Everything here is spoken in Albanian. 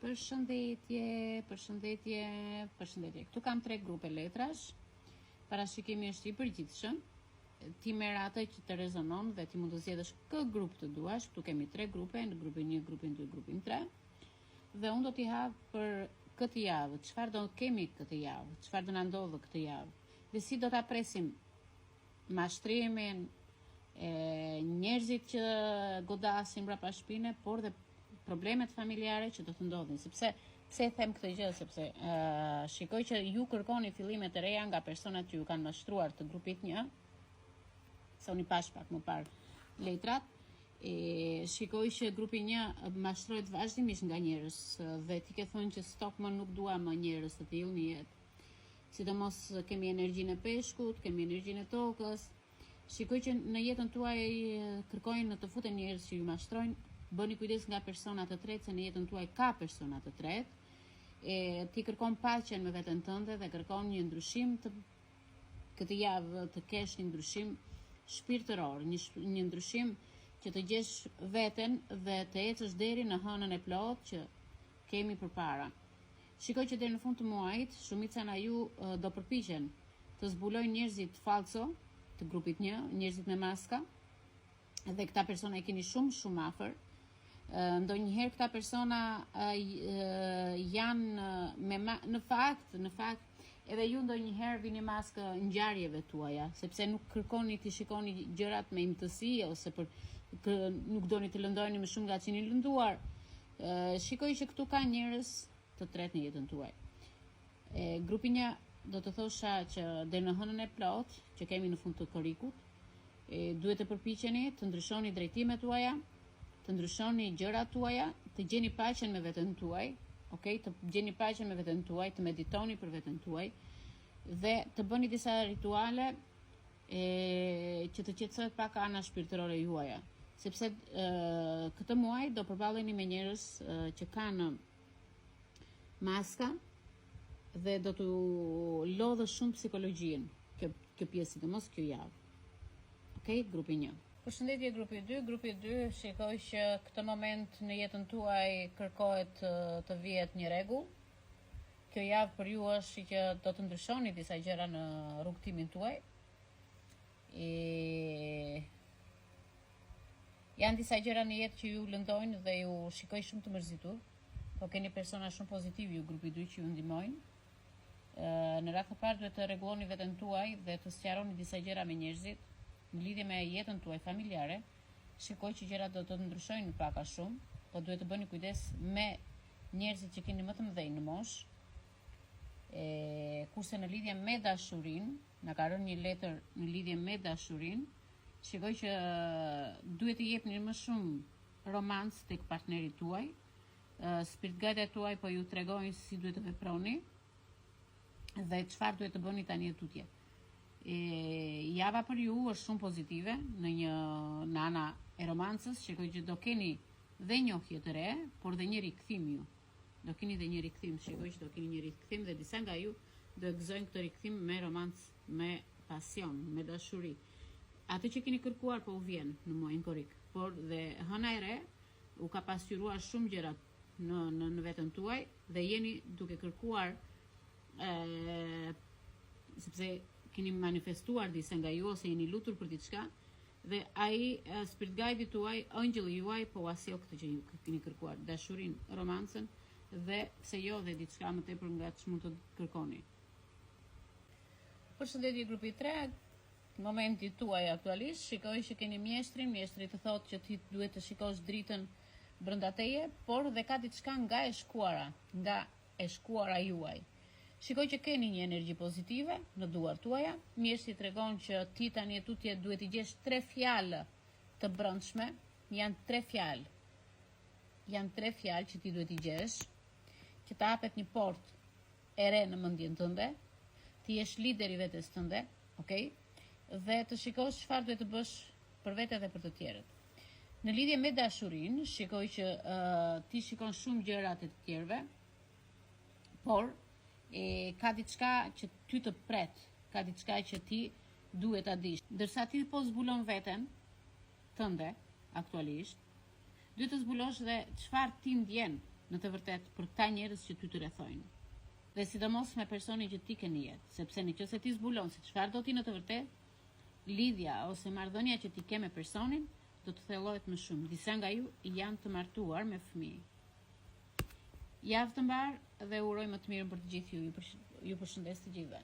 Përshëndetje, përshëndetje, përshëndetje. Këtu kam tre grupe letrash. Parashikimi është i përgjithshëm. Ti merr atë që të rezonon dhe ti mund të zgjedhësh kë grup të duash. Këtu kemi tre grupe, në grupin 1, grupin 2, grupin 3. Dhe unë do t'i hap për këtë javë, çfarë do kemi këtë javë, çfarë do na ndodhë këtë javë. Dhe si do ta presim mashtrimin, e njerëzit që godasin mbrapa shpine, por dhe problemet familjare që do të ndodhin, sepse pse e them këtë gjë, sepse uh, shikoj që ju kërkoni fillime të reja nga personat që ju kanë mashtruar të grupit 1, se unë i pashë pak më parë letrat, e shikoj që grupi 1 mashtrohet vazhdimisht nga njerëz dhe ti ke thënë që stop më nuk dua më njerëz të tillë në jetë. Sidomos kemi energjinë e peshkut, kemi energjinë e tokës. Shikoj që në jetën tuaj kërkojnë të futen njerëz që ju mashtrojnë. Bëni kujdes nga persona të tretë, se në jetën tuaj ka persona të tretë. E, ti kërkon paqen me veten tënde dhe kërkon një ndryshim të këtë javë të kesh një ndryshim shpirtëror, një, një ndryshim që të gjesh veten dhe të ecësh deri në hënën e plotë që kemi përpara. Shikoj që deri në fund të muajit, shumica nga ju do përpiqen të zbulojnë njerëzit fallco të grupit 1, njerëzit me maska, dhe këta persona i keni shumë shumë afër. Ndonjëherë këta persona janë me ma, në fakt, në fakt edhe ju ndonjëherë vini maskë ngjarjeve tuaja, sepse nuk kërkoni të shikoni gjërat me imtësi ose për kë, nuk doni të lëndoheni më shumë nga ç'jeni lënduar. Shikoj që këtu ka njerëz të tretë në jetën tuaj. E, grupi një do të thosha që deri në hënën e plotë që kemi në fund të korrikut, e, duhet të përpiqeni të ndryshoni drejtimet tuaja, të ndryshoni gjërat tuaja, të gjeni paqen me veten tuaj, ok, të gjeni paqen me veten tuaj, të meditoni për veten tuaj dhe të bëni disa rituale e që të qetësohet pak ana shpirtërore juaja, sepse e, këtë muaj do përballeni me njerëz e, që kanë maska dhe do t'u lodhë shumë psikologjinë kjo kjo pjesë sidomos kjo javë. Okej, grupi 1. Përshëndetje grupi 2, grupi 2 shikoj që këtë moment në jetën tuaj kërkohet të vihet një rregull. Kjo javë për ju është që do të ndryshoni disa gjëra në rrugëtimin tuaj. E janë disa gjëra në jetë që ju lëndojnë dhe ju shikoj shumë të mërzitur. Po keni persona shumë pozitivë ju grupi 2 që ju ndihmojnë. Në radhë të parë duhet të rregulloni veten tuaj dhe të sqaroni disa gjëra me njerëzit në lidhje me jetën tuaj familjare. Shikoj që gjërat do të ndryshojnë pak a shumë, po duhet të bëni kujdes me njerëzit që keni më të mëdhenj në moshë. E, kurse në lidhje me dashurinë, na ka rënë një letër në lidhje me dashurinë, shikoj që duhet të jepni më shumë romancë tek partneri tuaj. Spirit guide tuaj po ju tregojnë si duhet të veproni dhe çfarë duhet të bëni tani e tutje. E, java për ju është shumë pozitive në një në ana e romancës, shikoj që do keni dhe njohje të re, por dhe një rikthim ju. Do keni dhe një rikthim, shikoj që do keni një rikthim dhe disa nga ju do e gëzojnë këtë rikthim me romancë, me pasion, me dashuri. Atë që keni kërkuar po u vjen në muajin korrik, por dhe hëna e re u ka pasqyruar shumë gjëra në në në veten tuaj dhe jeni duke kërkuar e, sepse keni manifestuar disa nga ju ose jeni lutur për diçka dhe ai spirit guide tuaj, ëngjëlli juaj po ua sjell këtë që ju keni kërkuar, dashurinë, romancën dhe pse jo dhe diçka më tepër nga ç'mund të kërkoni. Përshëndetje grupi 3, momenti tuaj aktualisht, shikoj që keni mjeshtrin, mjeshtri të thotë që ti duhet të shikosh dritën brenda teje, por dhe ka diçka nga e shkuara, nga e shkuara juaj. Shikoj që keni një energji pozitive në duart tuaja. Mjeshtri tregon që ti tani e tutje duhet të gjesh tre fjalë të brendshme, janë tre fjalë. Janë tre fjalë që ti duhet t'i gjesh, që të hapet një portë e re në mendjen tënde, të jesh lider i vetes tënde, okay? Dhe të shikosh çfarë duhet të bësh për vete dhe për të tjerët. Në lidhje me dashurinë, shikoj që uh, ti shikon shumë gjëra të të tjerëve, por e, ka diçka që ty të pret, ka diçka që ti duhet ta dish. Ndërsa ti po zbulon veten tënde aktualisht, duhet të zbulosh dhe çfarë ti ndjen. Në të vërtetë, për këta njerëz që ty të rrethojnë. Dhe sidomos me personin që ti ke në jetë, sepse në qoftë se ti zbulon se çfarë do ti në të vërtetë, lidhja ose marrëdhënia që ti ke me personin do të thellohet më shumë. Disa nga ju janë të martuar me fëmijë. Javë të mbarë dhe uroj më të mirën për të gjithë ju. Ju përshëndes të gjithëve.